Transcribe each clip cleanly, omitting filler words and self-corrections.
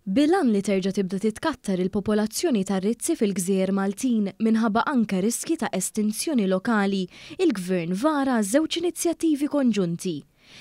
Bil-għan li terġa' tibda titkattar il-popolazzjoni tar-rizzi fil-gżejjer Maltin minħabba anke riskji ta' estinzjoni lokali, il-Gvern vara żewġ inizjattivi konġunti.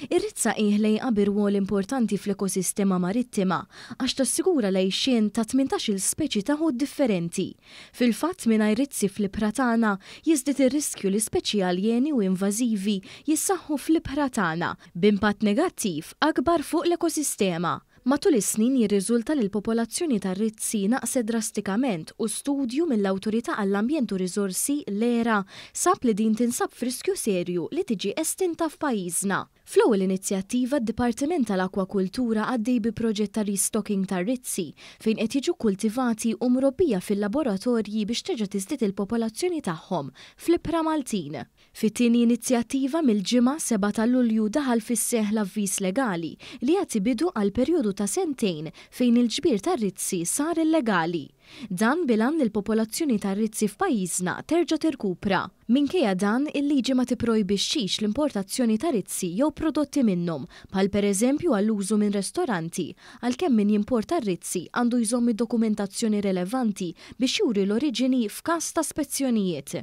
Ir-rizza hi ħlejqa bi rwol importanti fl-ekosistema marittima għax tassigura l-għixien ta' 18-il speċi ta' ħut differenti. Fil-fatt mingħajr rizzi fl-ibħra tagħna jiżdied ir-riskju li speċi aljeni u invażivi jissaħħu fl-ibħra tagħna b'impatt negattiv akbar fuq l-ekosistema. Matul is-snin jirriżulta li l-popolazzjoni tar-rizzi naqset drastikament u studju mill-Awtorità għall-Ambjent u Riżorsi, l-ERA, sab li din tinsab f'riskju serju li tiġi estinta f'pajjiżna. Fl-ewwel inizjattiva, d-Dipartiment tal-Akwakultura għaddej bi proġett ta' restocking tar-rizzi fejn qed jiġu kkultivati u mrobbija fil-laboratorji biex terġa' tiżdied il-popolazzjoni tagħhom fl-ibħra Maltin. Fit-tieni inizjattiva, mill-Ġimgħa, 7 ta' Lulju, daħal fis-seħħ l-avviż legali li jagħti bidu għal perjodu ta' sentejn fejn il-ġbir tar-rizzi sar illegali. Dan bil-għan li l-popolazzjoni tar-rizzi f'pajjiżna terġa' tirkupra. Minkejja dan, il-liġi ma tipprojbixxix l-importazzjoni ta' rizzi jew prodotti minnhom, bħal pereżempju għall-użu minn restoranti, għalkemm min jimporta r-rizzi għandu jżomm id-dokumentazzjoni relevanti biex juri l-oriġini f'każ ta' spezzjonijiet.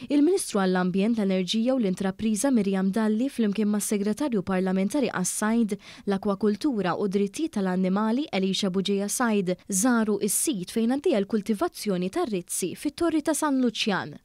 Il-Ministru għall-Ambjent, l-Enerġija u l-Intrapriża Miriam Dalli flimkien mas-Segretarju Parlamentari għas-Sajd, l-Akwakultura u d-Drittijiet tal-Annimali Elisha Bugeja Said żaru s-sit fejn għaddejja l-kultivazzjoni tar-rizzi fit-Torri ta' San Luċjan.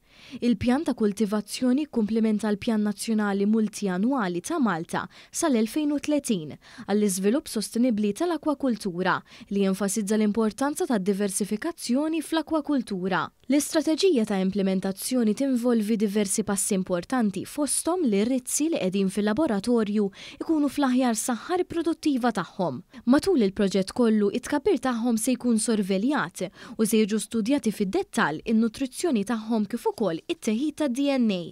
Il-pjan ta' kultivazzjoni kkumplimenta l-Pjan Nazzjonali Multiannwali ta' Malta sal-2030 għall-iżvilupp sostenibbli tal-akwakultura li jenfasizza l-importanza tad-diversifikazzjoni fl-akwakultura. L-istrateġija ta' implimentazzjoni tinvolvi diversi passi importanti fosthom li r-rizzi li qegħdin fil-laboratorju jkunu fl-aħjar saħħa riproduttiva tagħhom. Matul il-proġett kollu, it-tkabbir tagħhom se jkun sorveljat u se jiġu studjati fid-dettall in-nutrizzjoni tagħhom kif ukoll it-teħid tad-DNA.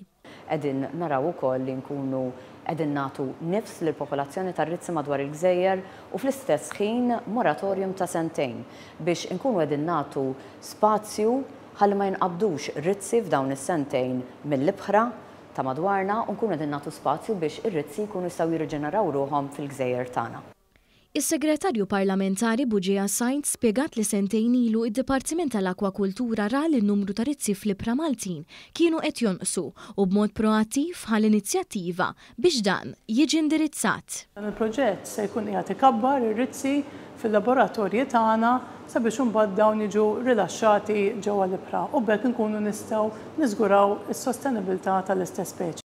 Qegħdin naraw ukoll li nkunu qegħdin nagħtu nifs lill-popolazzjoni tar-rizzi madwar il-gżejjer u fl-istess ħin moratorium ta' sentejn biex inkunu qegħdin nagħtu spazju ħalli ma jinqabdux rizzi f'dawn is-sentejn mill-ibħra ta' madwarna u nkunu qegħdin nagħtu spazju biex ir-rizzi jkunu jistgħu jirriġeneraw ruħhom fil-gżejjer tagħna. Is-Segretarju Parlamentari Bugeja Said spjegat li sentejn ilu id-Dipartiment tal-Akwakultura ra li n-numru ta' rizzi fl-ibħra Maltin kienu qed jonqsu u b'mod proattiv ħa l-inizjattiva biex dan jiġi indirizzat. Dan il-proġett se jkun qiegħed ikabbar ir-rizzi fil-laboratorji tagħna sabiex imbagħad dawn jiġu rilaxxati ġewwa l-ibħra u b'hekk inkunu nistgħu niżguraw is-sostenibilità tal-istess speċi.